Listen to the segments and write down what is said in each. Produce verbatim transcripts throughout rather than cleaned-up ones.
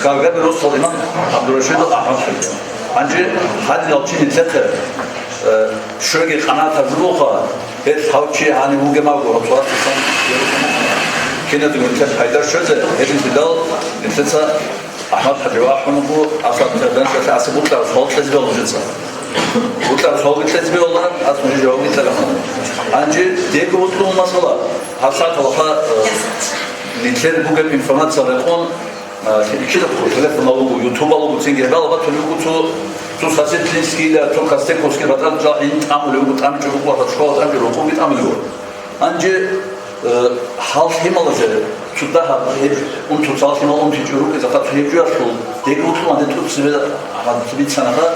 Шаргаби росдал имам ГӀабдурашидов АхӀмад. Гьанже гьадинал чи нилъехъе, э, щвеги къанагӀат гьабулаха, гьел гьав чи гьанив вугев вуго, гьоркьосан киназего нилъер пайда щвезе, гьединлъидал нилъеца АхӀмад-хӀажи вахӀун вуго, асаб гьанже асаб бутӀараб суал кьезе бегьула нужеца. БутӀараб суалги кьезе бегьула, ас нужее жавабги кьела. Гьанже дего бутӀрул масъала, гьабсагӀат гьалха, э, нилъер бугеб информация рекъон, А, кида хъур, телефонал руго, ютубал руго, цинги гьебал батулев вуго цо, цо Сосетлинскийила, цо Костяковский батӀа жал гьин тӀамулев вуго, тӀамичӀо буго, ва школа тӀамичӀо рокъовги тӀамулев вуго. Гьанже, э, гьал лъималазе цо дагьаб гьеб унтуцал лъимал унтичӀо рукӀизе хъацу гьеб жоялъул, деги вутлъуман де тӀуцебе гьаб бицанаха,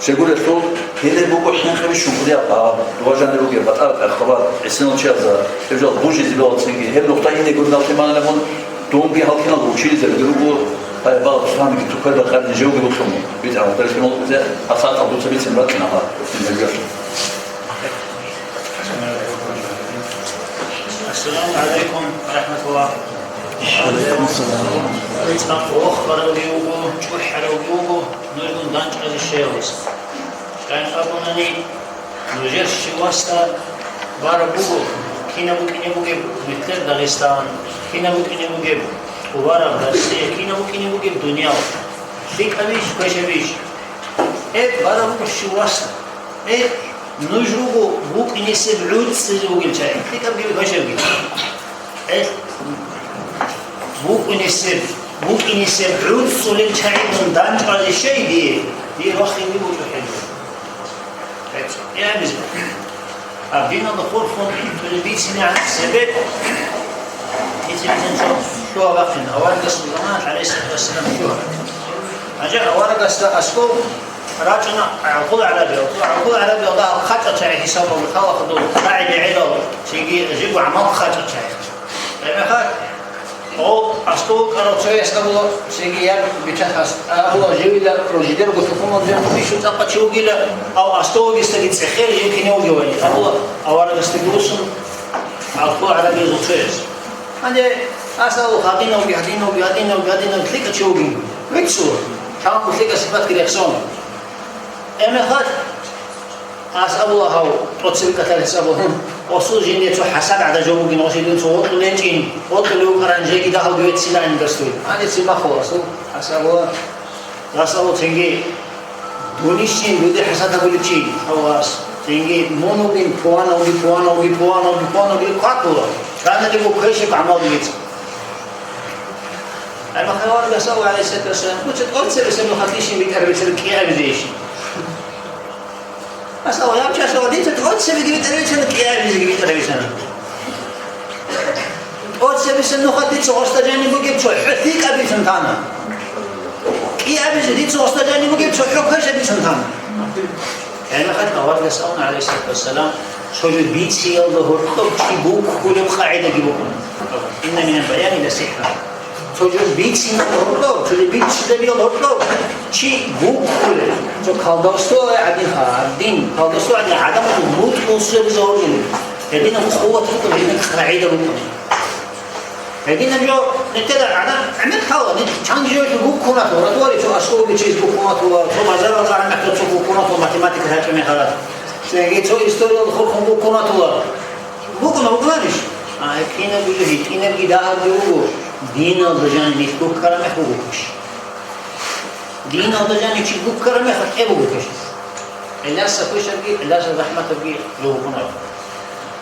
Щегурелъул, гьеле буго хӀинкъи бищун кӀудияб гьаб, дова жанир ругел батӀа-батӀа хабар, гӀисинал чиясда, гьеб жал бужизе бегьула цинги, гьеб нухда ине гурнал лъималилан мун, дунги гьал киналго училизе руго, гьай, бал, Русланги цукерда къарни жевги бухъун, битӀа, гьалда лъимал укӀузе, гьасатал дуца бицин бакӀина гьаб, гьеб жал. Ассаламу гӀалайкум ва рахӀматуллагь. Валайкум салам. ЦӀакъ вохаравги вуго, чӀухӀаравги вуго, нужгун дандчӀвазе щвеялдаса. Щайин абунани, нужер щивасда бараб буго, кинаб букӀине бугеб нилъер Дагъистан, кинаб букӀине бугеб тӀубараб Россия, кинаб букӀине бугеб дуниял. ЛъикӀабищ, квешабищ? Гьеб бараб буго щивасда. Э, нуж руго букӀинесеб гӀуцӀизе бугел чагӀи, лъикӀабги башабги. Э, букӀинесеб, букӀинесеб гӀуцӀулел чагӀидун дандчӀвазе щай дие, дие рохине бучӀухӀел. Э, абизе. Гьаб диналда хурхун цӀули бицинегӀан цебе, бицинегӀан цо лъугьа бахъин, аварагасул заманалъ, гӀалайгьиссалату вассалам, лъугьа. Гьанже аварагасда аскӀов рачӀуна гӀалхул гӀарабиял. ГӀалхул гӀарабиялда гьал хъачӀал чагӀи хӀисабалда, халахъ дол рагӀи-бегӀидал, цинги жибго гӀамал хъачӀал чагӀи. Гьебмехалъ, гьав аскӀов вукӀарав цояс абула, цинги я бичахъас, абула, живила, жидерго тухумалда бищун цӀакъа чи вугила, гьав аскӀов вугесдаги цӀехе жив кинев вугевали, абула, аварагасдаги вуссун, гӀалхул гӀарабиязул цояс. Гьанже асал гьадинавги, гьадинавги, гьадинавги, гьадинавги лъикӀав чи вугин. ВицӀцӀула. Чанго лъикӀаб сипатги рехсон. Гьебмехалъ ас абула гьав, тӀоцебе кӀалъалес абула, гьун, осул жинде цо хӀасан гӀадаб жо бугин, осул дун цо вокьулечӀин, вокьулев вукӀаран жеги дагьалги веццилаанин гасуй. Гьаниб цин бахъула осул, ас абула, Расулул цинги, дунищин дуде хӀасад гьабулев чи, Аллагьас, цинги мун вугин пугьанавги, пугьанавги, пугьанавги, пугьанавги квакула, каналиго квешаб гӀамал дица. Амма хайван Расул гӀалайгьиссалату вассалам, куца тӀоцебесеб нухалъ ишин битӀараб бицараб кӀиабизе ишин. Масала, гьаб чиясда дица тӀоцебеги битӀараб бицана, кӀиабизеги битӀараб бицана. ТӀоцебесеб нухалъ дица гъосда жаниб бугеб цо хӀу лъикӀаб бицун тана. КӀиабизе дица гъосда жаниб бугеб цо хӀу квешаб бицун тана. Гьебмехалъ аварагас абуна, гӀалайгьиссалату вассалам, цо жо бициялда гьоркьоб чи буккулеб къагӀидаги букӀуна. Инна минал баяни ла сихӀра. Цо жо бицине гьоркьоб, цо жо биччизабиялда гьоркьоб чи буккулев, цо колдовство гӀадин, гьадин, колдовство гӀадин, гӀадамазул мутӀ бусурабизе гьоркьоб. Гьединаб къуват букӀун, гьединаб къагӀида букӀун. Гьединаб жо нилъеда гӀадамал гӀемер лъала, нилъ чанги жоялъул буккунатула, ратуари цо аскӀовги чияс буккунатула, цо базаралда гӀемер цо буккунатула, математика гьачӀо мехалда. Цинги цо историялда хурхун буккунатула. БукӀуна, букӀунарищ? А, гьитӀинаб буго, гьитӀинабги дагьабги буго, диналда жаниб нилъ гуккараб мехалъ буго квеш. Диналда жаниб чи гуккараб мехалъ гьеб буго квеш. Гьелдаса квешабги, гьелдаса захӀматабги жо букӀунареб.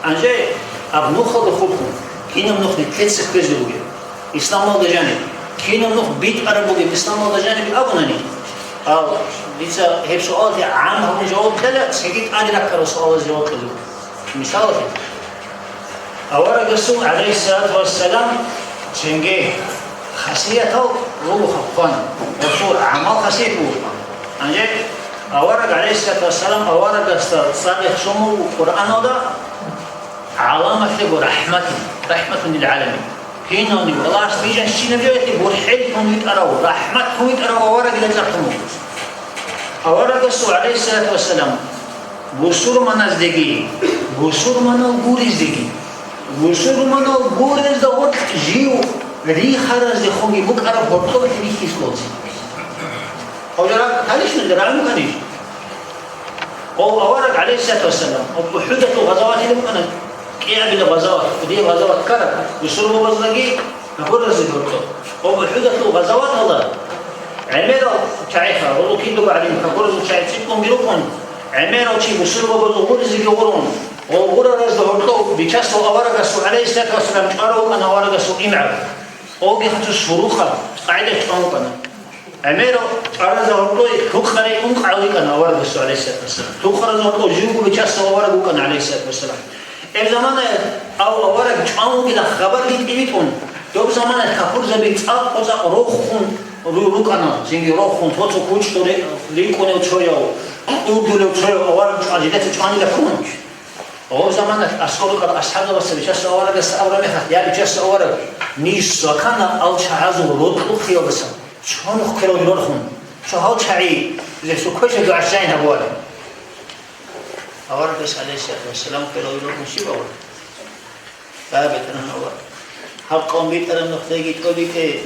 Гьанже гьаб нухалда хурхун, кинаб нух нилъеца ккезе бугеб исламалда жаниб, кинаб нух битӀараб бугеб исламалда жаниб абунани, ал, дица гьеб суалде гӀам гьабун жаваб кьела, цинги тӀаде раккарал суалазе жаваб кьезе буго. Мисалалъе, аварагасул, гӀалайгьиссалату вассалам, цинги хасиятал руго хъван, ва цо гӀамал хасият буго хъван. Гьанже авараг, гӀалайгьиссалату вассалам, аварагасда цӀакъ рехсон буго Къуръаналда гӀаламатлъего рахӀматин, рахӀматун лил гӀаламин. Кинавни, Аллагьас бижанщинаб жоялъе бурхӀел тун витӀарав, рахӀмат тун витӀарав аварагила цӀакъ тун буго. Аварагасул, гӀалайгьиссалату вассалам, бусурманаздеги, бусурманал гуриздеги, бусурманал гурезда гьоркь жив Рихараздехунги букӀараб гьоркьоб рихьилъулцин. Гьавжараб гьанищ нуж рагӀун гьанищ? Гьав авараг, гӀалайгьиссалату вассалам, гьав УхӀудалъул гъазаватилеб букӀана, кӀиабилеб гъазават, кӀудияб гъазават ккараб, бусурбабаздаги гьабуразе гьоркьоб. Гьав УхӀудалъул гъазаваталда гӀемерал чагӀиха, гьезул киналго гӀалим, гьабуразул чагӀи цӀикӀкӀунги рукӀун, гӀемерал чи бусурбабазул гъуризеги гъурун, гъов гъураразда гьоркьов Бичасул аварагасул, гӀалайгьиссалату вассалам, чӀварав вукӀана аварагасул имгӀал. Гъовги хъацу сурухъа къагӀида чӀван вукӀана. ГӀемерал чӀваразда гьоркьой лъукъарай ункъгӀал йикӀана аварагасул, гӀалайгьиссалату вассалам. Лъукъаразда гьоркьов живго Бичасул авараг вукӀана, гӀалайгьиссалату вассалам. Гьеб заманаялъ гьав авараг чӀван вугилан хабарги тӀибитӀун, доб заманаялъ капурзаби цӀакъ-цӀакъ рохун ру-, рукӀана, цинги рохун, цо-цо кучӀдул ре-, рикӀкӀунев цояв, ургулев цояв авараг чӀван, жидеца чӀванила ккун. Гьаб заманалъ аскӀор рукӀарал асхӀабзабаца Бичасул аварагасда абураб мехалъ: «Я, Бичасул авараг, ниж свакана ал чагӀазул рокьухъиялдасан, цо нух кверал рорхун, цо гьал чагӀи, гьесул квешаб дугӀа щайин гьабуарин». Аварагас, гӀалайгьиссалату вассалам, кверал рорхун щиб абуна? Я, БетӀергьан Аллагь, гьаб къавм битӀараб нухдаги тӀобитӀе,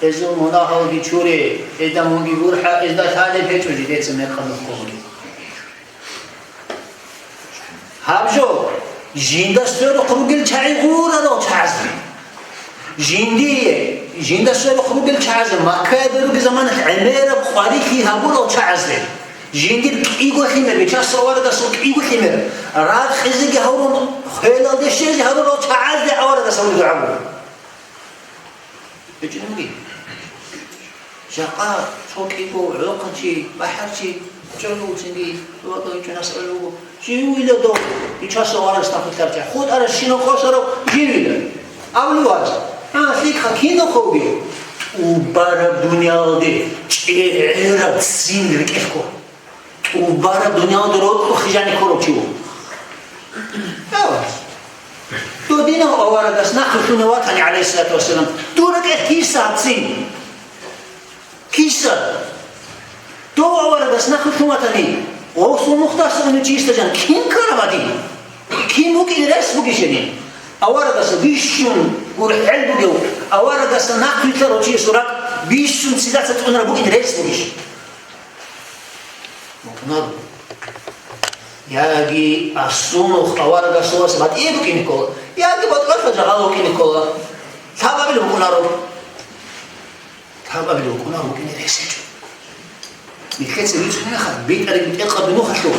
гьезул мунагьалги чуре, гьезда мунги гурхӀа, гьезда лъалеб гьечӀо жидеца мекъаб нух кколги. Гьаб жо, жинда сверухъ ругел чагӀи гъурарал чагӀазде. Жиндие, жинда сверухъ ругел чагӀазде, Маккаялда ругел заманалъ гӀемераб къварилъи гьабурал чагӀазде. Жиндир кӀиго лъимер, Бичасул аварагасул кӀиго лъимер, ракъизеги гьаврун, хвелалде щвезе гьарурал чагӀазде аварагас гьабулеб дугӀа буго. БичӀчӀинги. Жакъа цо кӀиго гӀолохъанчи, бахӀарчи, чӀолуцинги, вагайчӀунас гӀоло вуго. Живила дов, Бичасул аварагас нахъвилълъарчи. ХутӀарав щинав хвасарав живила. Авлуаз. А, лъикӀха кинав хъувги? ТӀубараб дуниялалде чӀегӀераб ццин рекӀелъ ккола. ТӀубараб дуниялалда рокьухъе жаниб ккурав чи вуго. Авараг. Додинав аварагас нахъе лъугьунев ватани, гӀалайгьиссалату вассалам, дур рекӀелъ киса гьабцин? Киса? Дов аварагас нахъе лъугьун ватани, гъосул нухдаса унев чиясда жан кин ккараб гьадин? Кин вукӀин рес бугищ гьанин? Аварагас бищун гурхӀел бугев, аварагасда нахъвилълъарав чиясул ракӀ бищун ццидаса цӀунараб букӀин рес бугищ? БукӀунаро. Яги асул нух аварагасул вас батӀияб букӀине ккола, яги батӀалъа жагьал вукӀине ккола. Лъабабилеб букӀунаро. Лъабабилеб букӀунаро, букӀине рес гьечӀо. Нилъеца бицунеб мехалъ, битӀараб бетӀерхъаб нухалъур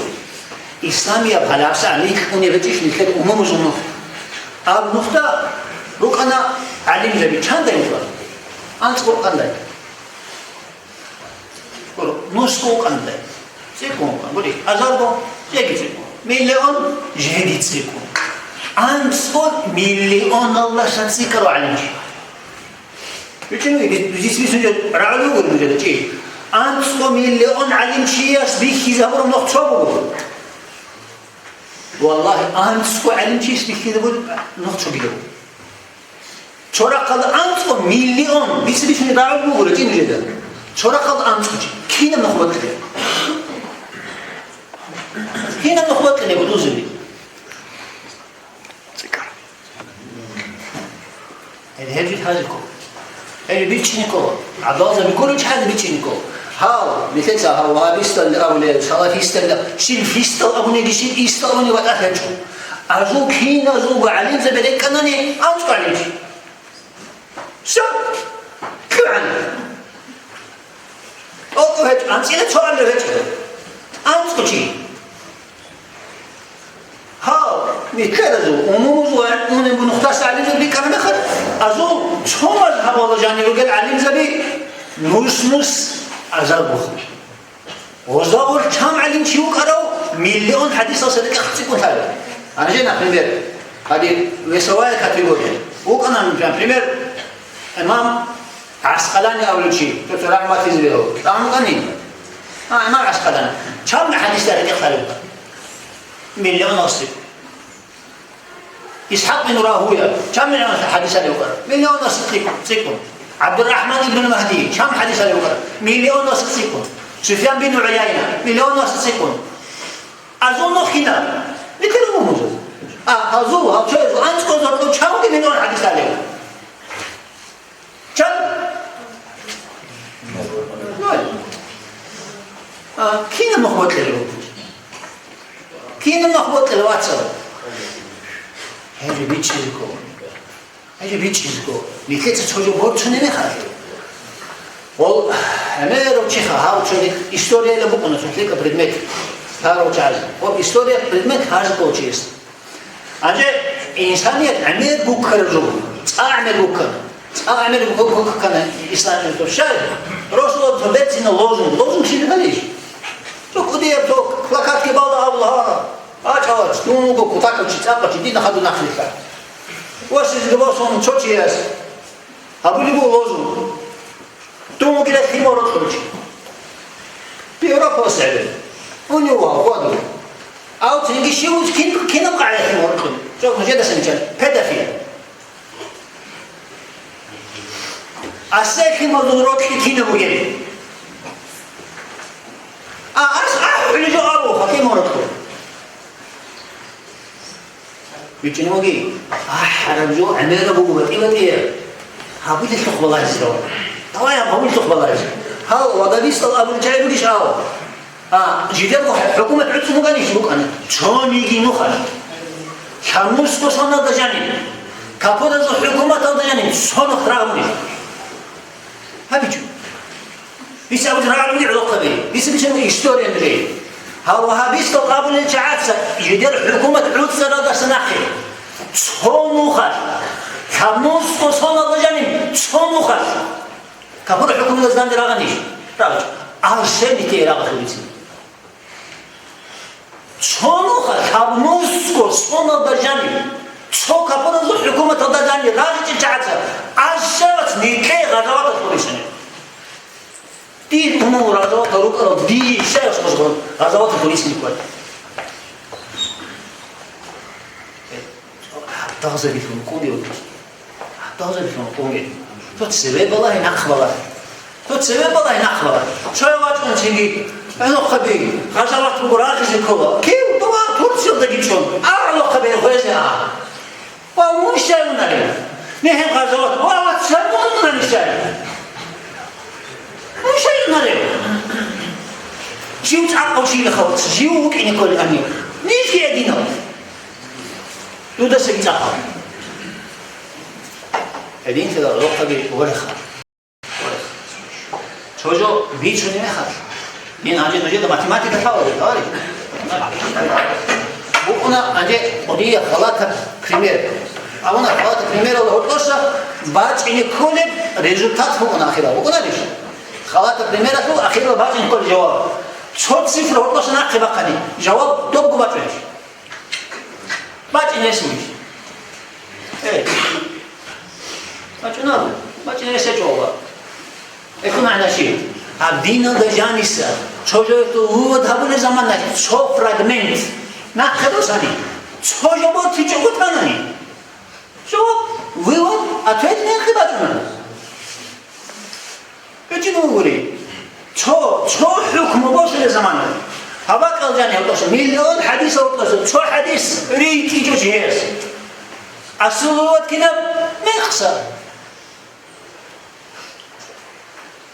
исламияб гьалабса гӀалихьунеб гьечӀищ нилъер умумузул нух? Аб нухда рукӀана гӀалимзаби, чандай рукӀана? АнцӀго рукӀандай. Нусго вукӀандай. ЦӀикӀкӀун вукӀан. Гури, азарго, жеги цӀикӀкӀун. Миллион, жеги цӀикӀкӀун. АнцӀго миллионалдаса цӀикӀкӀарав гӀалимчи. БичӀчӀинги, дис-, дис бицунеб рагӀулев вугев нужеда чи? АнцӀго миллион гӀалимчияс бихьизе гьабураб нух цо буго. Валлагьи, анцӀго гӀалимчияс бихьизабураб нух цогидаб. Цо рахъалда анцӀго миллион, бицине рагӀул бугура чи нужеда. Цо рахъалда анцӀго чи. Кинаб нух бокьилеб? Кинаб нух бокьилеб дузеби? ЦӀикӀкӀар. Гьеб, гьеб жо хӀажи ккола. Гьеб бичӀчӀине ккола. ГӀадалзаби гурин чӀазе бичӀчӀине ккола. Гьав, нилъеца гьав вагьабистал абулеб, салафистал, ширфистал абунеги, ширъистал абуни ватӀа гьечӀо. Азул киназулго гӀалимзаби рекӀкӀанани анцӀго гӀалимчи. Всё. КьугӀан. ТӀокӀав гьечӀо, анцӀила цо гӀалим гьечӀо. АнцӀго чи. Гьав, нилъеразул, умумузул гӀелмунеб нухдаса гӀалимзаби бикӀараб мехалъ, азул цо мазгьабалда жанир ругел гӀалимзаби нус-нус азар бухъун. Гъозда гъор чам гӀалимчи вукӀарав миллион хӀадисалса рекӀехъ цӀикӀкӀун лъала. Гьанже, например, гьадин, весовая категория. ВукӀана, например, имам ГӀаскъалани абулев чи, цо-цо рахӀматлъизе бегьув. ТӀамукъани? А, имам ГӀаскъалани. Чамги хӀадисда рекӀехъ лъалев? Миллионалси. ИсхӀакъ бин Рагьуя, чам миллионалси хӀадис гьалев вукӀарав? Миллионалси цӀикӀкӀун, цӀикӀкӀун. ГӀабдуррахӀман ибн Магьди, чам хӀадис гьалев вукӀарав? Миллионалси цӀикӀкӀун. Суфьян бин ГӀуяйна, миллионалси цӀикӀкӀун. Азул нух кинаб? Нилъер умумузул. А, азул, гьав цоязул анцӀгозул чамги миллион хӀадис гьалев. Чан? Ноль. А, кинаб нух бокьарав? Кинаб нух бокьарав, вацал? Гьеб бичӀчӀизего. Гьеб бичӀчӀизего. Нилъеца цо жо борцунеб мехалъ. Гьол гӀемерав чиха гьав цо историялъ букӀуна цо лъикӀаб предмет. Гьарав чӀазе. Гьоб история предмет гьарзго чияс. Гьанже инсаният гӀемер гуккараб жо, цӀа гӀемер гуккана. ЦӀа гӀемер гуккана исламият тӀоцӀ. Щай? Просто вот берцина лозунг. Лозунг щиб гьалищ? Цо кӀудияб цо плакатги бала абула, гьа, гьа, чӀалач, дун вуго кутакав чи, цӀакъав чи, дина хадур нахъ рилълъа. Ва сизги босун цо чияс гьабулеб буго лозунг. Дун вугила лъимал рокьулев чи. Европалъ гӀебе. Унев вав, хьвадув. Ав цинги щив вуч кин, кинаб къагӀида лъимал рокьулев? Цо нужеда саничал. Педофил. Асе лъималазул рокьи кинаб бугеб? А, ас ахӀулел жо абу, лъимал рокьулев. БичӀчӀинавги, ахӀараб жо гӀемераб буго батӀи-батӀияб. Гьабулелъухъ балагьизе. Давай гьаб гьабулелъухъ балагьизе. Гьал вагьабистал абулел чагӀи ругищ гьал? А, жидерго хӀукумат гӀуцӀун бугани букӀана. Цониги нухалъ. Лъабнусго соналда жаниб. Капуралъул хӀукуматалда жаниб. Цо нух рагъунищ. ГьабичӀо. Дица абулеб рагӀалги гӀолохъаби. Дица бицун история нужее. Гьал вагьабистал абулел чагӀаца жидер хӀукумат гӀуцӀарадаса нахъе. Цо нухалъ. Лъабнусго соналда жаниб. Цо нухалъ. Капур хӀукуматалда жаниб рагъанищ? РагъичӀо. Арсен дите рагъалъулицин. Цо нуха лъабнусго соналда жаниб, цо капуралъул хӀукуматалда жаниб рагъичӀел чагӀаца, гӀажаиблъи никее гъазаваталъул рисани. Дир умумул гъазаватал рукӀарал дие щай гъазаваталъул рисани кколеб? Гьабдалзабилъун кӀуди вукӀа. Гьабдалзабилъун кӀуди. Цо цеве балагье, нахъ балагье. Цо цеве балагье, нахъ балагье. Цояв вачӀун цинги, гӀолохъаби, гъазават буго рагъизе ккола. Кив дова Турциялдаги чӀун, а гӀолохъаби гьезе а. Ва мун щай унарев? Мегьеб гъазават, ва вацан мун унани щай? Мун щай унарев? Жив цӀакъав чийилха вац, жив вукӀине кколев гьанив. Нижги гьединав. Дудасаги цӀакъав. Гьединлъидал рохъаби вореха. Цо жо бицунеб мехалъ, дин гьанже нужеда математика лъала, товарищ. БукӀуна гьанже кӀудияб халатаб пример. Абуна халатаб примералда гьоркьоса бачӀине кколеб результат букӀуна ахирал. БукӀунарищ? Халатаб примералъул ахирал бачӀине кколеб жаваб. Цо цифра гьоркьоса нахъе бахъани, жаваб добго бачӀунищ? БачӀине гьесулищ? Э. БачӀунал, бачӀине гьесечӀо. Эхун гьанаши. Гьаб диналда жаниса, цо жоялъул вывод гьабулеб заманалъ цо фрагмент нахъе босани, цо жо бортичӀого танани. Жаваб, вывод, ответ мехалъ бачӀуна. БичӀчӀинавгури. Цо, цо хӀукму босулеб замана. Гьаб бакӀал жаниб гьоркьоса, миллион хӀадисал гьоркьоса, цо хӀадис рикӀкӀичӀо чияс. Асул вывод кинаб? Мехса.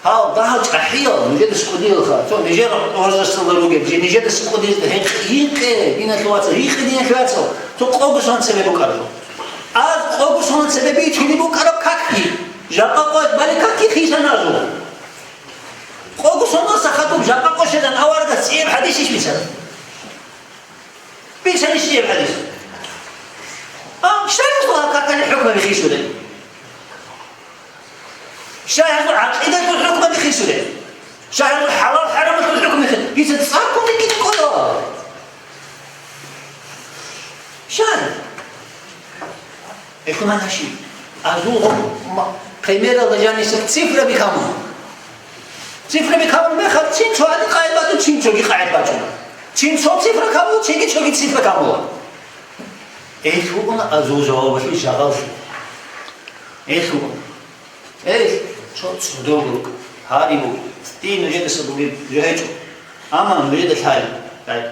Гьал дагьал чӀахӀиял нужеда кӀудиялха, цо нижер возрасталда ругел, жи-, нижеда кӀудиялда гьекъ-, гьикъе, диналъул вацал, гьикъе, диналъул вацал, цо къого сон цебе букӀараб. Аз къого сон цебе битӀулеб букӀараб какги, жакъа къоялъ балеб какги хисана азул. Къого соналдаса хадуб жакъа къо щвезан аварагас цӀияб хӀадисищ бицана? Бицани щиб хӀадис? А, щай гьезул гьаб какалъе хӀукмаби хисулел? Щай гьезул гӀакъидалъул хӀукмаби хисулел? Щай гьезул хӀалал-хӀарамалъул хӀукмаби хисулел? Дица цӀакъ ккун рикӀкӀине ккола. Щай? Эхун гьанаши. Азул гъо-, ма-, примералда жаниса цифраби камун. Цифраби камун мехалъ, цин цоги къагӀид бачӀун, цин цоги къагӀид бачӀун. Цин цо цифра камун, цинги цоги цифра камун. Эх, вукӀуна азул жавабалъул жагъал. Эх, вукӀуна. Эх, цо цӀудорго рукӀ, гьари буго, цӀи нужедаса бугеб жо гьечӀо. Амма нужеда лъай, лъай.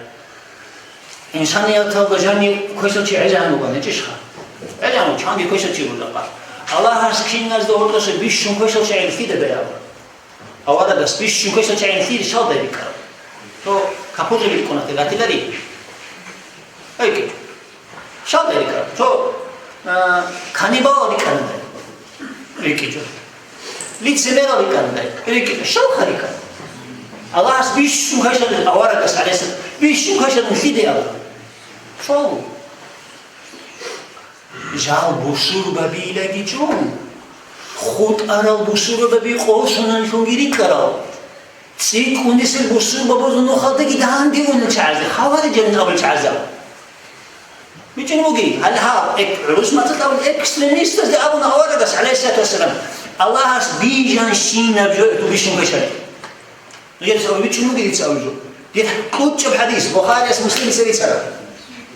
Инсанияталда жанив квешав чи гӀезегӀан вуган гьечӀищха? ГӀезегӀан вуго, чанги квешав чи вугӀа. Аллагьас киназда гьоркьоса бищун квешал чагӀи лъида бегьаб? Аварагас бищун квешал чагӀи лъида щалдай рикӀкӀараб? Цо капурзаби рикӀкӀуна, те гатилари. Айки. Щалдай рикӀкӀараб? Цо, а, каннибал рикӀкӀанадай рикӀкӀичӀо. Лицемерал рикӀкӀанадай рикӀкӀичӀо. Щалха рикӀкӀана? Аллагьас бищун квешал аварагас, гӀалайгьиссалам, бищун квешал лъида абу? Щал. Жал бусурбабилаги чӀун, хутӀарал бусурбаби къошуналъунги рикӀкӀарал, цӀикӀкӀунисел бусурбабазул нухалдаги данде унел чагӀазе, хаварижал абул чагӀазал. БичӀчӀун бугин, гьале гьаб, эк-, гӀурус мацӀалъ абун экстремистазде абуна аварагас, гӀалайгьиссалату вассалам, Аллагьас бижанщинаб жо бищун квешал. Нужеца гьабичӀун бугин дица абулеб жо. Дир кьучӀаб хӀадис, Бухарияс, Муслимица рицараб.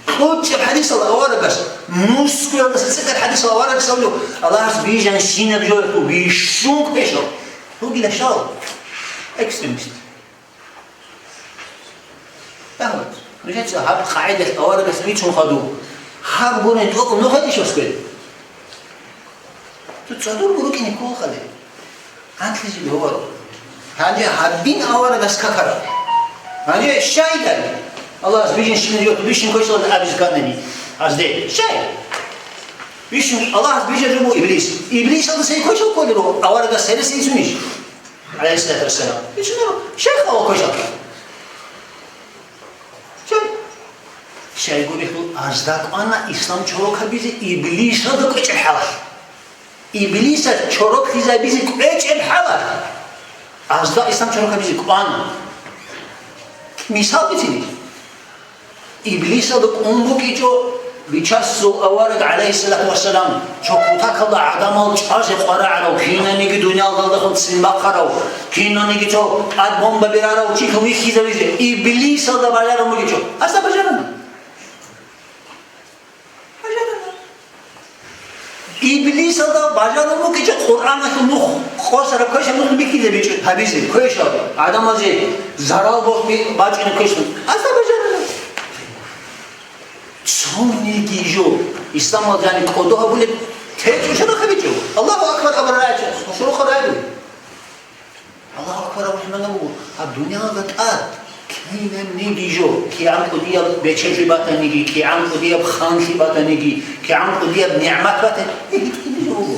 КьучӀаб хӀадисалда аварагас, нусгоялдаса цӀикӀкӀараб хӀадисалда аварагас абулеб, Аллагьас бижанщинаб жо бищун квешал. Гьугила щал. Экстремист. Дагьаб. Нужеца гьаб къагӀидалъ аварагас бичун хадуб. Гьаб гурин тӀокӀаб нухалъ иш аскӀве. Цо цадур гурукӀине кколхъали, анлъизеги гьаваро. Гьанже гьадин аварагас какараб. Гьанже щайдай? Аллагьас бижанщинаб жо бищун квешал абизе кканани, азде. Щай? Бищун, Аллагьас бижараб жо буго Иблис. Иблисалдаса квешал кколел руго, аварагас гьересиги инсунищ? ГӀалайгьиссалату вассалам. Бищунаб. Щай хал квешал? Щай? Щайгурелъул азда кӀвана ислам чорок гьабизе Иблисалда кӀвечӀеб хӀалалъ. Иблисалъ чороклъизабизе кӀвечӀеб хӀалалъ. Азда ислам чорок гьабизе кӀвана. Мисал бицинищ? Иблисалда кӀун букӀичӀо Бичасул авараг, гӀалайгьиссалату вассалам, цо кутакалда гӀадамал чӀвазе къварагӀарав, кинаниги дуниялалдалъун ццин бахъарав, кинаниги цо тӀад бомба берарав чилъун вихьизавизе, Иблисалда бажарун бугичӀо. Азда бажарана. Бажарана. Иблисалда бажарун бугичӀо Къуръаналъул нух къосараб квешаб нух бихьизабичӀо гьабизе, квешаб, гӀадамазе зарал бахъи бачӀунеб квешаб. Азда бажарана. Цониги жо исламалда жани кӀодо гьабулеб течӀо шадахъ гьабичӀо. Аллагьу акбар абураб рагӀи, шурухъ рагӀи. Аллагьу акбар абураб мана буго, гьаб дуниялалда тӀад кинабниги жо, кигӀан кӀудияб бечелъи батаниги, кигӀан кӀудияб ханлъи батаниги, кигӀан кӀудияб нигӀмат батаниги, гьитӀинаб жо буго.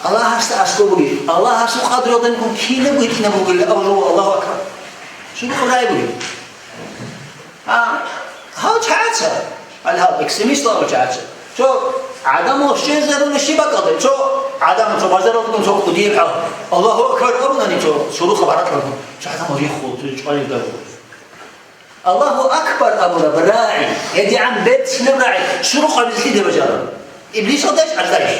Аллагьасда аскӀоб бугеб, Аллагьасул къадралда кинабго гьитӀинаб бугеб, абураб жо, Аллагьу акбар. Шурухъ рагӀи бугеб. А, гьав чагӀаца, гьал, гьав экстремистал гьав чагӀаца. Цо гӀадамал щвезаруна щиб бакӀалде, цо гӀадамал цо бажаралдагун цо кӀудияб гьав. Аллагьу акбар абунани цо сурухъа баракьалдун. Цо гӀадамал риххул, цо чӀвалеб гьав. Аллагьу акбар абураб рагӀи, гьедигӀан берцинаб рагӀи, сурухъ абизе лъиде бажараб? Иблисалдайищ, аздаищ?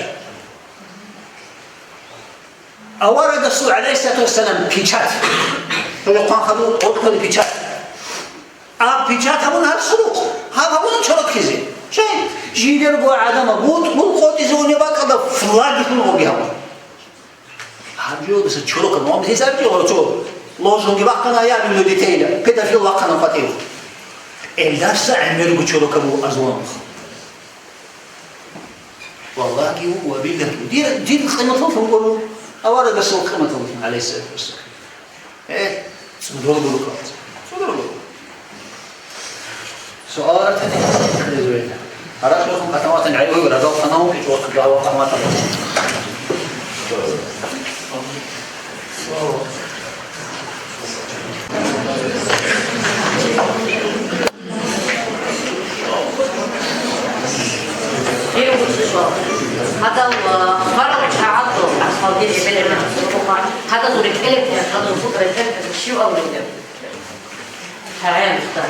Аварагасул, гӀалайгьиссалату вассалам, печать. Гьеле хъван хадуб, гъоркьоре печать. А печать гьабун гьаб сурухъ, гьаб гьабун чороклъизе. Щай? Жидерго гӀадамал бутӀ-, бутӀ къотӀизе унеб бакӀалда флаги лъугӀунги гьабун. Гьаб жодаса чорокаб, ва гьесаб жо цо лозунги бахъана, я люблю детей, педофил вахъана къватӀив. Элдаса гӀемерго чорокаб ву азлон. Валлагьи ва биллагьи, дир, дир къиматлъун вуго, аварагасул къиматлъун, гӀалайгьиссалату вассалам. Э, цӀудур гурухъ, цӀудур гурухъ. Суал ратани хъизуй. Гьаракь рухун къатаматан гӀайгъуй радал ханав кичӀо дагӀва къаматан. Гьадал, а, хварал чагӀазул асфальтил эбелерин асухъа, гьадазул рекӀелеб гьадазул хутӀа рекӀелеб щив авлугев? ГӀемерда.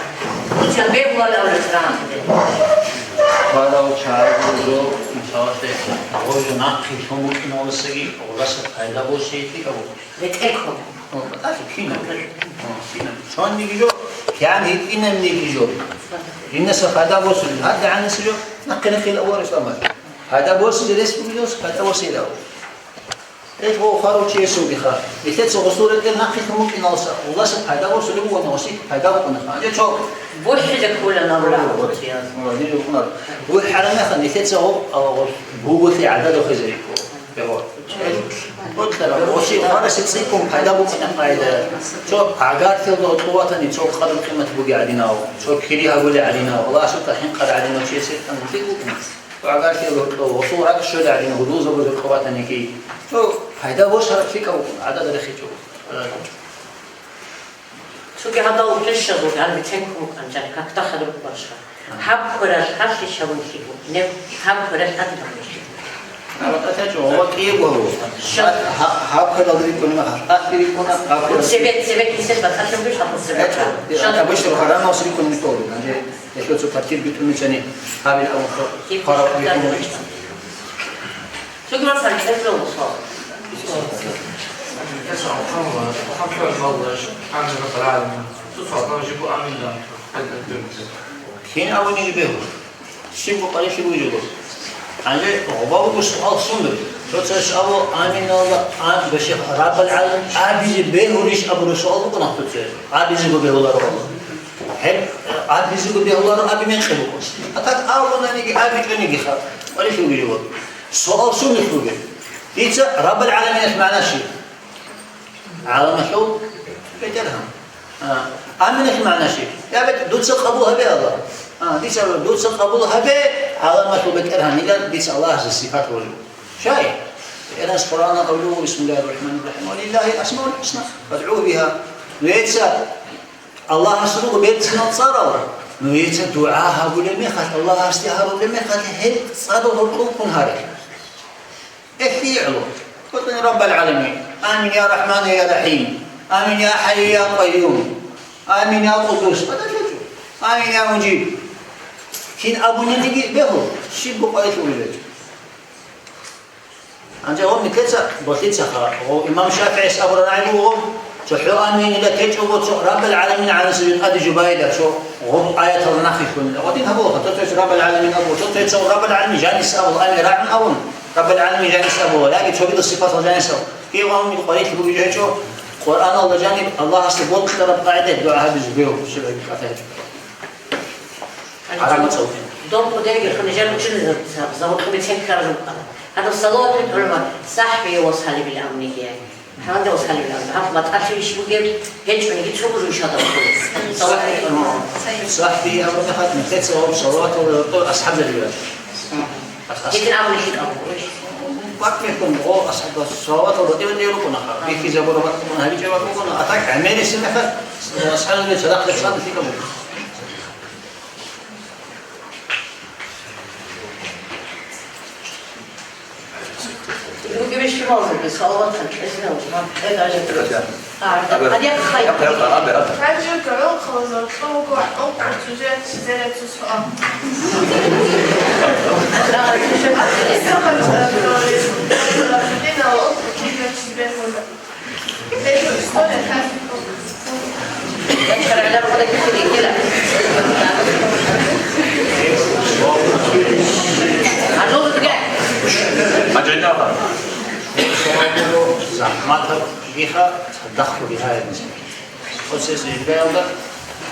Лучан бегьулал авлугев. Хварал чагӀазул, мисалалъе, гъожо нахъе лъун букӀиналдасаги гъожаса пайда босейилъи абу. РетӀел ккола. О, батӀалъи кинаб? О, кинаб? Цониги жо, кигӀан гьитӀинабниги жо. Жинаса пайда босулел, гьадигӀанаса жо, нахъе-нахъе ила аварес ламаз. Пайда босизе рес бугелъул, пайда босейилав. Гьеб гъо хварав чиясулгиха. Нилъеца гъосул рекӀел нахъе лъун букӀиналса, гъолдаса пайда босулеб бугони, гъосие пайда букӀунаха. Гьанже цо БухӀила ккола наб О, рагӀаб о, цияз. о, диде букӀунар. БухӀараб мехалъ нилъеца гъо, а, гъо, бугулъи гӀадада хвезарикӀо. Бегьо. Гъо, гъосие хварасе цӀикӀкӀун пайда букӀина къайда. Цо гӀагарлъиялда гьоркьов ватани цо къадру-къимат бугей гӀадинав, цо кири гьабулей гӀадинав, Аллагьасукьа хӀинкъарай гӀадинав чиясе тӀамулъи букӀина. Гьагар ккела гьоркьов, гьосул ракӀ щвела гӀадинав, гьудул-зобалзаб къо ватаниги. Цо пайда босараб лъикӀав вукӀун, гӀадада рехичӀо. Цоги гьадал гьелъ щвезаруги гьаниб бицен ккун букӀана, жани, как-то хадур букӀарщха. Гьаб квералъ гьалъи щавун лъикӀ букӀунеб, гьаб квералъ гьадин гьабун лъикӀ букӀун. Гьаб квералъ рикӀкӀуна, гьаб квералъ. Цебе, цебе кисел батӀалъун бугищ гьаб цебе. Обычно харамалъ рикӀкӀуна никъоги, гьанже гьелъул цо партир битӀун бицани гьабил абун хъараб бихьун. Цогидал цӀакъ кьезе бегьула. Кин абуниги бегьула. Щибго къварилъи бугеб жо. Гьанже гъоба буго суал сундур. Цо-цояс абула, аминалда, а, башихъ, Раббал гӀаламин абизе бегьулищ абураб суал букӀуна цо-цояс. Абизего бегьуларо абула. Гьеб, абизего бегьуларо аби мекъи букӀун. А так абунаниги, абичӀонигиха, къварилъи бугеб жо. Суал сундулъ бугеб? Дица Раббал гӀаламиналъ магӀна щиб? ГӀаламалъул БетӀергьан. А, аминалъ магӀна щиб? Я БетӀ-, дуца къабул гьабе, Аллагь. А, дица дуца къабул гьабе, гӀаламалъул БетӀергьанилан дица Аллагьасе сипат гьабулеб. Щай? БетӀергьанас Къуръаналда абулеб буго, بسم الله الرحمن الرحيم، ولله الأسماء الحسنى فادعوه بها. Нужеца Аллагьас руго берцинал цӀарал, нужеца дугӀа гьабулеб мехалъ, Аллагьасде гьарулеб мехалъ, гьел цӀарал гьоркьов ккун гьаре. Эхь, гӀоло. БетӀергьан Раббал гӀаламин. Амин, я Рахман, я Рахим. Амин, я ХӀайю, я Къайюм. Амин, я Къудус. Амин, я Муджиб. Кин абуниги бегьула, щибго къварилъи бугеб гьечӀо. Гьанже гьаб нилъеца болъицаха, гьаб имам ШафигӀияс абураб рагӀи буго, цохӀо аминила течӀого, цо Раббал гӀаламин гӀанасеб тӀаде жубайила, цо гьаб аяталда нахъе ккунила. Гьадин гьабула, цо-цояс Раббал гӀаламин абула, цо-цояс Раббал гӀаламин жанис абула, амин рагӀун абун, Раббал гӀаламин жанис абула, яги цогидал сипатал жанис абула. КигӀан къварилъи бугеб жо гьечӀо, Къуръаналда жаниб Аллагьасда бокьараб къагӀидаялъ дугӀа гьабизе бегьула, щиб гьабизе кӀалъазе. ХӀарам цӀалхӀи. Доб кӀудияб хъуни жал учӀуни за-, за-, загьурлъуби цинкарал рукӀана. Гьадаб салават битӀулма сахӀбияв ва салибил амнигияй. Гьанже ва салибил амни. Гьаб батӀалъи иш бугеб, гьечӀониги цо гужу ишадаб хъуни. Салават битӀулма. СахӀби абураб мехалъ нилъеца гьаб салаваталда рокъор асхӀабзабигӀан. Ас-, ас- Гьедин абуни лъикӀаб буго. Бакъ мекъун гьаб асхӀаб салаватал батӀи-батӀи рукӀунаха. Бихьизабураб бакӀ букӀуна, гьабичӀеб бакӀ букӀуна. А так гӀемерисеб мехалъ асхӀабзабигӀан цадахъ рехсана лъикӀаб буго. Ругебищ журналзаби салаватан кьезе нуж, гьаб, кьеда жо. А, гьаб, гьаб, гьаб, гьаб, гьаб. Хадижа Каролхова зарцӀо вуго гӀакъуба цӀузе цӀизере цо суал. ЗахӀматаб биха цадахъ бугеб гьаб. Оцес иргаялда,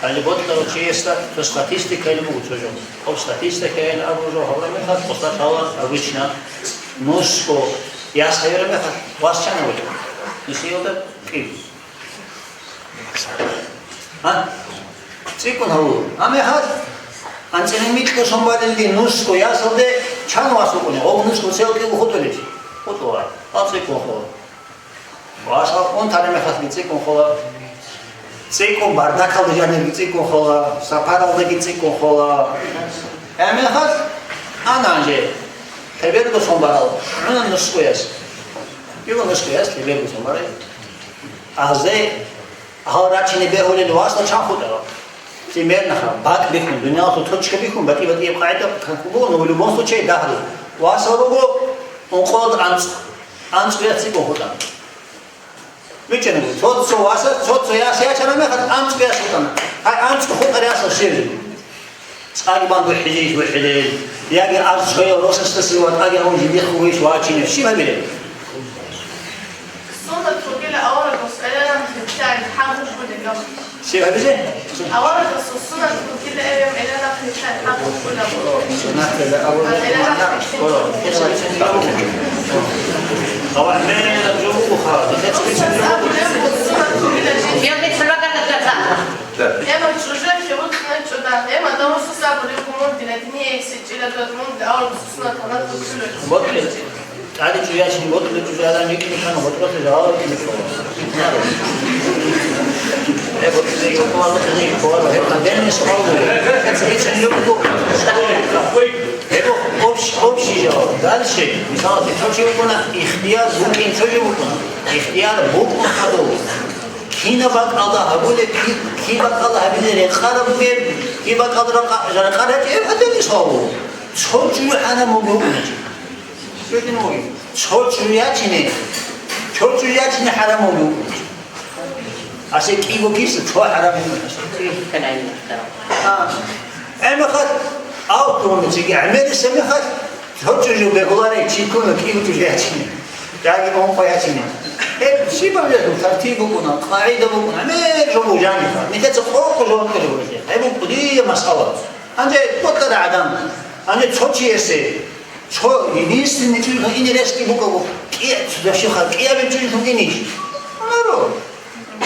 гьале бокьарав чиясда цо статистикайилан буго цо жо. Гьаб статистикайилан абураб жо гьабураб мехалъ, къосда лъала обычно нусго яс гьавираб мехалъ, вас чан гьавулеб? Нусиялда кӀиго. А? ЦӀикӀкӀун гьавула. Гьаб мехалъ, анцӀила микьго сон балелде нусго ясалде чан вас вукӀунеб? Гьаб нусго цел кӀиго хутӀулеб? ХутӀула. Гьаб цӀикӀкӀун хола. Вас гьаб унтараб мехалъги цӀикӀкӀун хола. ЦӀикӀкӀун бардакалда жанирги цӀикӀкӀун хола, сапаралдаги цӀикӀкӀун хола. Гьеб мехалъ, ана гьанже, лъеберго сон барал, гӀуна нусго яс. КӀиго нусго яс лъеберго сон барай. Азе гьал рачине бегьулел васла чан хутӀарал? Примерно ха, бакӀ бихьун, дуниялалъул точка бихьун, батӀи-батӀияб къагӀида канлъи буго, но в любом случае дагьру. Васал руго ункъоялда анцӀ-, анцӀго яс цӀикӀкӀун хутӀана. БичӀчӀана буго, цо-цо васас, цо-цо яс ячараб мехалъ анцӀго яс хутӀана. Гьай анцӀго хутӀарав ясал щиб жо? ЦӀакъ бан бухӀизейищ бухӀилел, яги арц цояв росасдаса ватӀаги гьавун жиндихъ вугейищ вачинев, щиб гьабилеб? Щиб гьабизе? Аварагасул сунат бугила эвем гӀеларахъе чай хӀакъ бугила. Сунат гӀеларахъе. Эма чӀужу хӀевукьна чӀуда. Эма давурсуса буригу мурдила диния эсичӀила додмун аварагасул сунат гьабат бугила. ТӀаде чӀужу ячине, ботӀулеб чӀужу гьарам йикӀине ккани, гъотӀролъи жаваб гьикӀине ккола. Гьеб ботӀулеб ккола, гьеб гьадинаб суал буго. Гьеб общ-, общий жаваб. Дальше, мисалалъе, цо чи вукӀуна, ихтияр букӀин цо чи вукӀуна. Ихтияр букӀун хадув. Кинаб бакӀалда гьабулеб, ки-, киб бакӀалда гьабизе рекъараб бугеб, киб бакӀалда ракъа-, рекъараб гьечӀеб гьадинаб суал буго. Цо чӀужу хӀарам бугеб букӀуна чи. Цо чӀужу ячине, цо чӀужу ячине хӀарам бугеб. Асе кӀиго киса цо хӀарам бугеб. А, гӀемехалъ, автомобиль чиги гӀемерисеб мехалъ, цо чӀужу бегьуларей чи ккуна кӀиго чӀужу ячине. Яги ункъо ячине. Гьеб щибаб жо, тартиб букӀуна, къагӀида букӀуна, гӀемер жо буго жаниха. Нилъеца къокъ жо букӀине буго. Гьеб буго дие масъала. Гьанже бокьараб гӀадан, гьанже цо чиясе Цо единственный чӀужу ине рес букӀаго, кӀи-, цо дашиха кӀиабил чӀужу инищ? Амаро.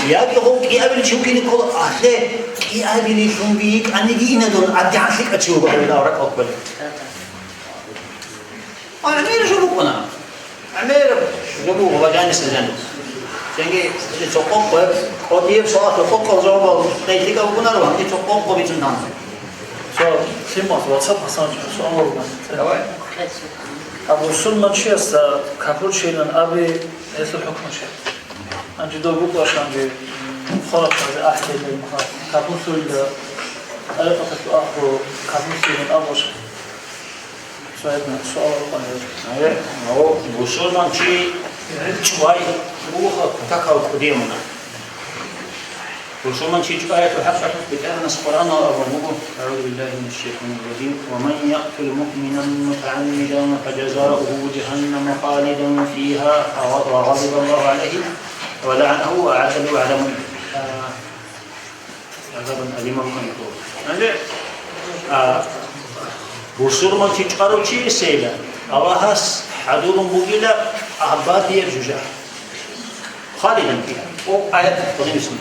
Яги гъов кӀиабил чи вукӀине ккола, ахле кӀиабилилъунги йикӀаниги инадун, абдигӀан лъикӀав чи вуго гьавилав ракӀалъ кколев. Гьанир жо букӀуна. Гьанир жо буго, ва жанис жанис. Цинги цо къокъ, кӀудияб суалалъе къокъаб жавабал гьей лъикӀаб букӀунаро, гьанги цо къокъ бицун тана. Цо лъималъ вацаб Хасанчи суал буго. Давай. А бусурманчиясда капурчилан аби, гьелъул хӀукму щиб? Гьанже дов букӀарщинаб, м, хварахъазе ахӀдилан, капурлъула, тӀарикъаталъул ахӀу, капурлъилан абуш. Цо гьеб суал рукъана гьев. Гье, гьав бусурманчи чӀвай бугоха кутакал кӀудияв мунагь. Бусурманчи чӀваялъул хӀакъалъулъ БетӀергьанас Къуръаналъ абун буго: أعوذ بالله من الشيطان الرجيم. ومن يقتل مؤمنا متعمدا فجزاؤه جهنم خالدا فيها وغضب الله عليه ولعنه وأعد له عذابا، عذابا أليما. Гьанже, а, бусурманчи чӀварав чиясейила Аллагьас хӀадурун бугила абадияб жужахӀ. Халидан фиха. О, аят хъулинисин.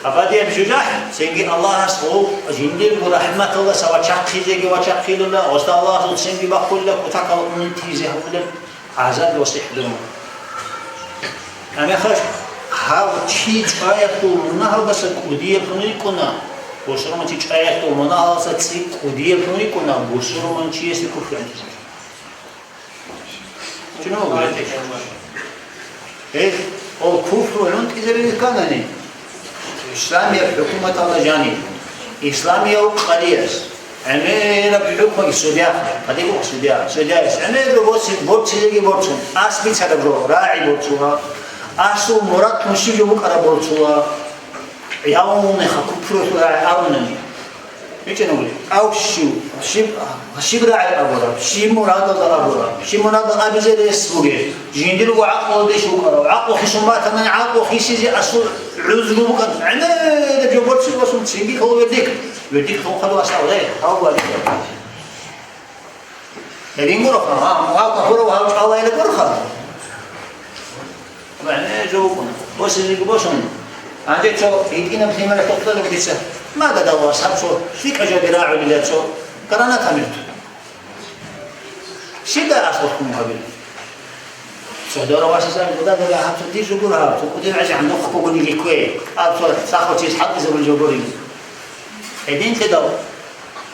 Абадияб жужахӀ, цинги Аллагьас гъов жиндирго рахӀматалдаса вачахъизеги вачахъилула, гъосда Аллагьас цинги бахъулила, кутакал унитизе гьабулеб гӀазаб ва сихӀдурун. Гьанже гьав чи чӀваялъул мунагьалдаса кӀудияблъун рикӀкӀуна, бусурманчи чӀваялъул мунагьалдаса цӀикӀкӀудияблъун рикӀкӀуна, бусурманчиясде куфру гӀунтӀизабизе. Гьел, гьел куфру гӀунтӀизабизе кканани, исламияб хӀукуматалда жаниб, исламияв къадияс, гӀемераб хӀукму судья, къадиго судья, судьяяс гӀемерго борци-, борцизеги борцун, ас бицараб жо, рагӀи борцула, асул мурад тунщиб жо букӀараб борцула, явнеха куфру рагӀи абунани. БичӀчӀинабули, ав щив, щиб, щиб рагӀи абураб, щиб мурадалда абураб, щиб мурадалда абизе рес бугеб, жиндирго гӀакълуялдеш вукӀарав, гӀакълу хисун батани, гӀакълу хисизе асул гӀузру букӀан, гӀемераб жо борци васун цинги ккола вердикь, вердикь хъулухъалда васавдай, гьав валикьа. Гьедин гуроха, гьав, гьав кафурав, гьав чӀвалайила гуроха. МагӀна жо букӀуна. Босизеги босун. Гьанже цо гьитӀинаб лъимер тохталев дица. Мададав вас гьаб цо, лъикӀа жоги рагӀулила цо. Граната мерту. Щиб дай аслухъун гьабил? Цо дора васасан гуда дора гьаб цо дир жо гуро гьаб, цо кӀудияв гӀезегӀан нухъ бугониги ккве. Гьаб цо сахлъичӀес хӀалтӀизабулеб жо гури. Гьединлъидал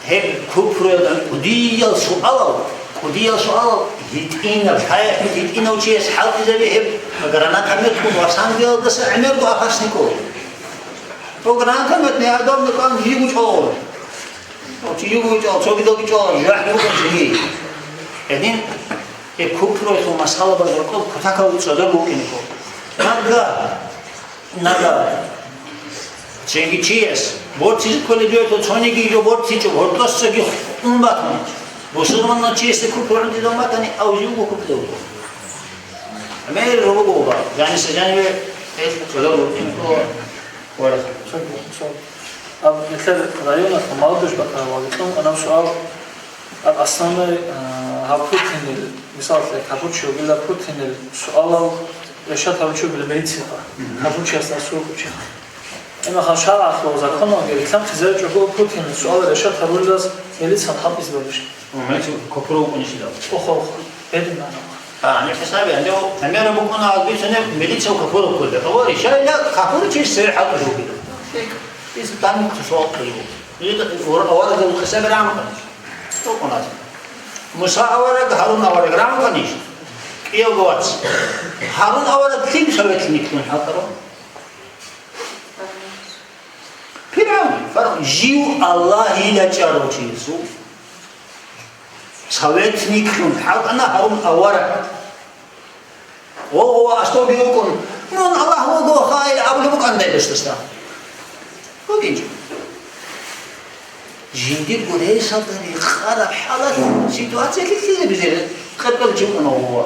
Гьеб купруялда кӀудиял суалал, кӀудиял суалал гьитӀинаб, лъаялъул гьитӀинав чияс хӀалтӀизаби гьеб гранатомет ккун ва сангиялдаса гӀемерго опасникъо. Гьеб гранатомет неодобно кӀван жиго чӀвала. Чи жиго чӀвала, цогидалги чӀвала, жужахӀ буго жиги. Гьедин гьеб купруялъул масъалабазул кӀал кутакал цӀодор букӀинго. Нагагь Нагагь. Цинги чияс борцизе кколеб жоялъул цониги жо борцичӀо, гьоркьосаги ун батун. Бусурманав чиясда купру гӀунтӀизабун батани, ав жив вукӀулев вуго. ГӀемер жо буго ва, жаниса жаниве, гьел цӀодор вукӀинго. Цоги, цо. Аб нилъер районалъ молодёжь бакӀараб вагьилъун анаб суал, аб основной, а, гьаб путинил, мисалалъе, капурчи вугила путинил суалал решат гьабичи вугила милицияха, капурчиясда суркъучи. Имаха шаргӀалъул законалги рилълъанхъизаричӀого путинил суалал решат гьабулилас милициян хӀалтӀизе барищ? Милиция капура вукӀунищила? Охо, охо. Гьедин мана. А, не хӀисаби, гьанже гьамера букӀуна азбицунеб милиция капура вукӀунда. Гьавари, шайла капурчи сер хӀалтӀулев вугила. Ис данни цо суал кколев. Ил аварагал хӀисаби рамукъанищ? ТӀокӀунас. Муса авараг, Гьарун авараг рамукъанищ? КӀиявго вац. Гьарун авараг лъим советник лъун хӀалтӀарав? ФиргӀавн, фаргӀун, жив Аллагьила чӀарав чи гьесул. Советниклъун хӀалтӀана Гьарун авараг. Гъо-гъо астовги вукӀун, мун Аллагь вуго, хайи абулеб букӀан дайбасдаса. БугинчӀо. Жиндирго рейсалда рекъараб хӀалалъ ситуациялъе лъезабизе къеркъел чи вукӀана гъо-гъо.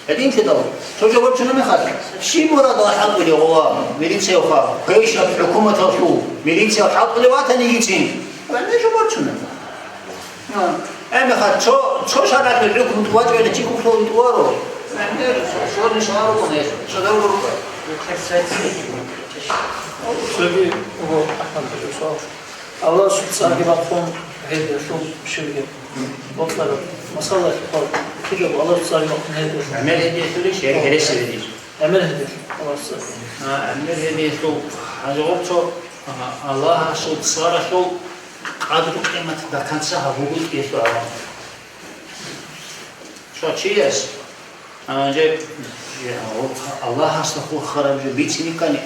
Гьединлъидал, цо жо борцуна мехалъ, щиб мурадал хӀалтӀулев гъо милицияв ха, квешаб хӀукуматалъул милицияв хӀалтӀулев ватанигицин? Гьанже жо борцуна. А, гьебмехалъ цо, цо шаргӀалъул хӀукму тӀубачӀвайда чи кухълъулев тӀубаро? Гьанже цо, цо нушаларукъун гьес, цо давлурукъа. Цоги, ого, Ахмад, суал. Аллагьасул цӀарги бахъун гьелдалъун щибги бокьараб масалалъухъ кидаго Аллагьасул цӀарги бахъун гьелдалъун. ГӀемер гьедиялъулищ, я гьереси гьедиялъул? ГӀемер гьедиялъул Аллагьасул цӀарги. А, гӀемер гьедиялъул, гьанже гъуб цо, а, Аллагьасул цӀаралъул къадру-къимат до конца гьабугу кӀиялъул гӀалам. Цо чияс, а, гьанже, я, Аллагьасда хурхараб жо бицине ккани,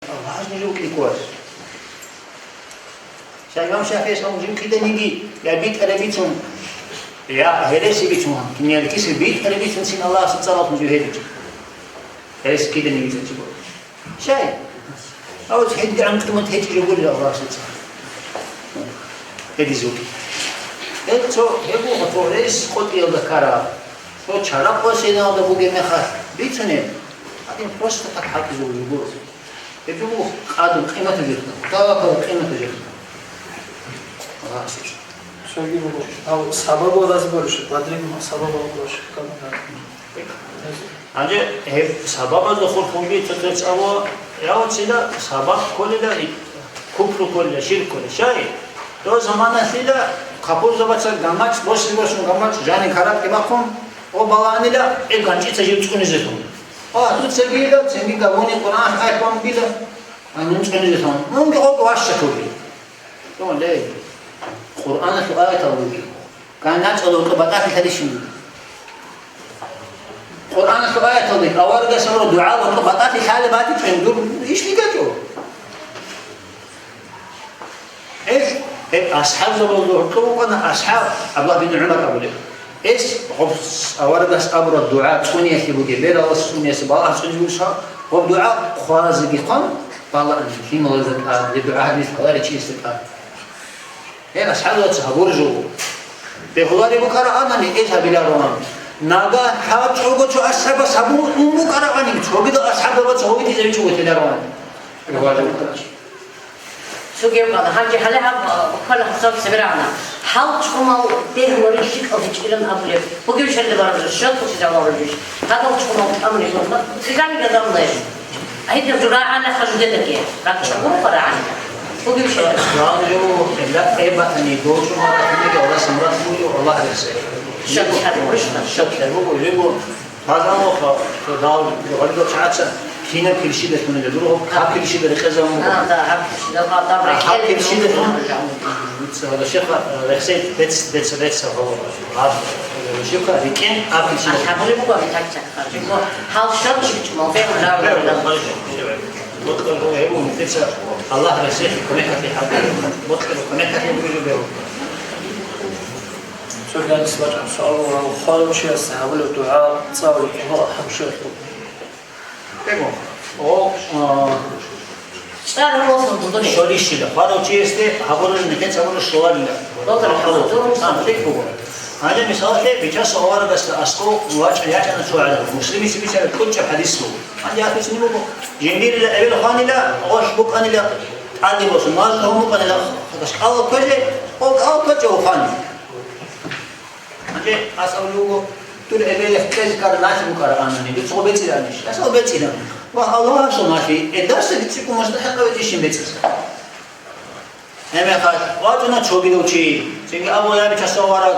Аллагьас нужее вукӀине кколаро. Ша имам ШафигӀис абун жив киданиги, я битӀараб бицун, я гьереси бицун, киниялкиси битӀараб бицун цин Аллагьасул цӀаралъун жив гьедичӀо. Гьереси киданиги цӀичӀого. Шай? Аваз гьедигӀан къимат гьечӀеб жо гурила Аллагьасул цӀар. Гьедизе вукӀин. Гьеб цо, гьеб буго цо рейс къотӀиялда ккараб. Цо чарахъ васиналда бугеб мехалъ бицунеб. Гьадин просто так хӀалтӀизе вуго. Гьеб жо буго къадру-къимату жинца, таваккалу къимату жинца. Аллагьас. Цоги буго, гьав сабабал разборщик, подрядник сабабал разборщик, как надо. Гьанже гьеб сабабазда хурхунги цо-цо цӀалула, я вацила сабаб кколила, купру кколила, ширк кколила. Шай, дов заманалъила капурзабаца гамачӀ, босизе босун гамачӀ, жани каратӀги бахъун, о балагьанила, э ганчӀица жив цӀунизе лъун. О, дуцагила, цинги гавуни Къуръан аят бамбила, а нун цӀунизе лъун. Мунги гъоркь ващалъуги. Тон, ле, Къуръаналъул аятал руги. КанлъачӀого рукъа батӀалъи лъалищин? Къуръаналъул аяталде аварагас гьабураб дугӀа рукъа батӀалъи лъалеб батичӀин дур иш лъикӀачӀо. Гьел, гьеб асхӀабзабазда гьоркьоб вукӀана асхӀаб ГӀабдуллагь бин ГӀумар абулев. Гьес гьоб аварагас абураб дугӀа цӀуниялъе бугеб, бералас цӀуниялъе балагьас цӀунизе бугеб, гьоб дугӀа хъвазеги хъван, балагьани, лъималазда тӀад, гьеб дугӀа гьадин лъаларичиясда тӀад. Гьел асхӀабзабаца гьабураб жо. Бегьулареб букӀарабани, гьел гьабилароан. Нагагь гьачӀого цо асхӀабас гьабун ун букӀарабани, цогидал асхӀабзабаца гьобитӀизабичӀого телароан. Цогидал. Гьанже гьале гьаб, а, буквально хӀисаб цебе рагӀана. Гьал чӀумал бегьуларел лъикӀал гьечӀилан абулеб. Бугев шерда бараб жо, щот хъусизе авлаб жо. Гьадал чӀумал тӀамулеб. Цигани гадамлаеш. Гьединаб жо рагӀана хажудедаги, ракӀчӀ гурхъа рагӀана. Бугев щай? РагӀана жо, ла эбаани, долчӀо маратинаги, Аллагьас мурад бугев, Аллагь рехсей. Шак хӀарбурищ? Шак хӀарбуго, жего, базан ваха, то дал, гъалидал чагӀаца, кинаб килщида лъунила, дурго, гьаб килщида рекъезабун буго. А, да, гьаб килщида, гьаб, гьаб, а, гьаб рекъезабун килщида лъун, буго. Гьаб шеха, рехсей, бец, бец, бец, гьаб, гьаб, шеха, рекъен, гьаб килщида. А, гьабулеб буго, гьаб так, так. Гьал щотчик чӀумал бегьун рагӀула. Аллагь рехсехъе кумекалъе хӀалтӀе. Бокьараб кумекалъе бугеб бегьу. Цо гьадис бачӀун суал вугев, хвалав чиясда гьабулеб дугӀа цӀалулеб дугӀа хӀамшиялъул. Бегьу. О, а, ЦӀар гьаваллъун бугони. Щолищила, хварав чиясде гьабураб, нилъеца гьабураб щоларила. Бокьараб хӀалалъун. Сан, бекь буго. Гьанже мисалалъе, Бичасул аварагасда аскӀов вачӀун ячӀана цо гӀадан, Муслимица бицараб кӀочӀаб хӀадис буго. Гьанже гьатӀицин буго, жиндирила эбел хванила, гъолъ букӀанила тӀаде босун, мал тун букӀанила, кӀал кквезе, кӀал кквечӀев хвани. Гьанже гьас абулеб буго, дур эбелалъ кьезе ккараб налъи букӀараб анани, дуца гъоб бецӀилаанищ? Гьас гъоб бецӀилан. Ва Аллагьасул налъи, эдасаги цӀикӀкӀун мустахӀикъав гьечӀищин бецӀизе. Гьебмехалъ вачӀуна цогидав чи, цинги абула, я Бичасул авараг,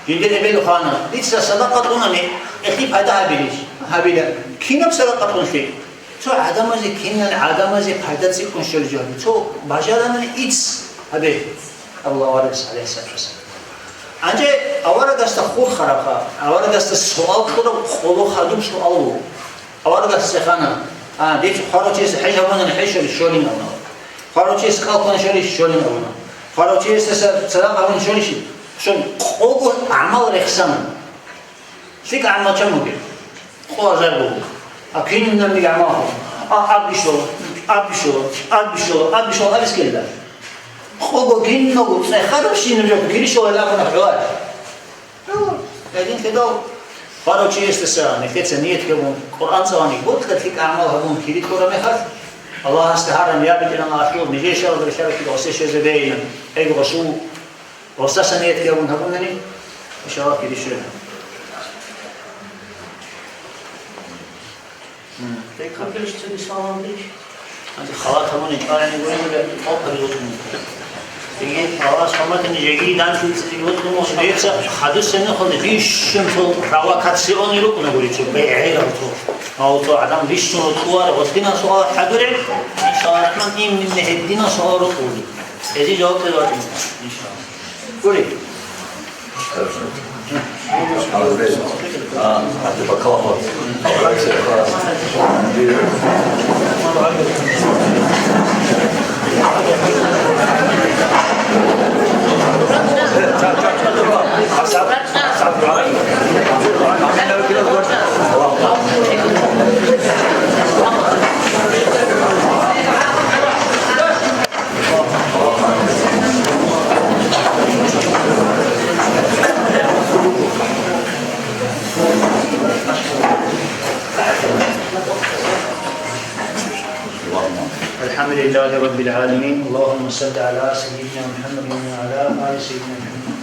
жиндир эбел хвана, дица садакъа кьунани, гьелъие пайда гьабилищ? Гьабила. Кинаб садакъа кьунлъи? Цо гӀадамазе, кинал гӀадамазе пайда цӀикӀкӀун щолеб жо гьабе. Цо бажаранани ицц гьабе, абула аварагас, гӀалайгьиссалату вассалам. Гьанже аварагасда хурхарабха, аварагасда суал кьураб къоло хадуб суал буго. Аварагас цӀехана, а, дица хварав чиясе хӀеж гьабунани хӀеж щолищ? Щолин абуна. Хварав чиясе кӀал ккунани щолищ? Щолин абуна. Хварав чиясдаса цадакъа гьабунани щолищ? Щолин. Къого гӀамал рехсана. ЛъикӀа гӀамал чан бугеб? Къо азар буго. А кинабниги гӀамал гьабун. А, абги щола, абги щола, абги щола, абги щола, абиз ккела. Къого кинабго цӀехарабщинаб жо кири щола абуна гьуа. Гьединлъидал хварав чиясдаса нилъеца ният гьабун, Къуръан цӀалани, бокьа лъикӀа гӀамал гьабун кири кьураб мехалъ, Аллагьасда гьарам, я БетӀергьан, ахӀур, нижер щвараб рехьараб кида гъосие щвезе бегьилан. Ай гъосул, гъосдаса ният гьабун гьабунани, иншаллагь, кири щвела. М. Капелищ цоги салам бич. Гьанже халат гьабуни чӀварани гуреб, къокъаби вуцӀун. Цинги Аллагьас хӀурматалъе жеги данчун цӀиги вуцӀун, дица хадусеб мехалда бищун цо рава кацлъи уни рукӀуна гури цо, бегӀерав цо. Гьав цо гӀадан бищун рукӀуна, гьединал суал хӀадуре, иншаллагь рахӀман, именно гьединал суал рукӀуна. Гьезие жаваб кьезе вачӀун, иншаллагь. Гури. الحمد لله رب العالمين. اللهم صل على سيدنا محمد وعلى آل سيدنا محمد.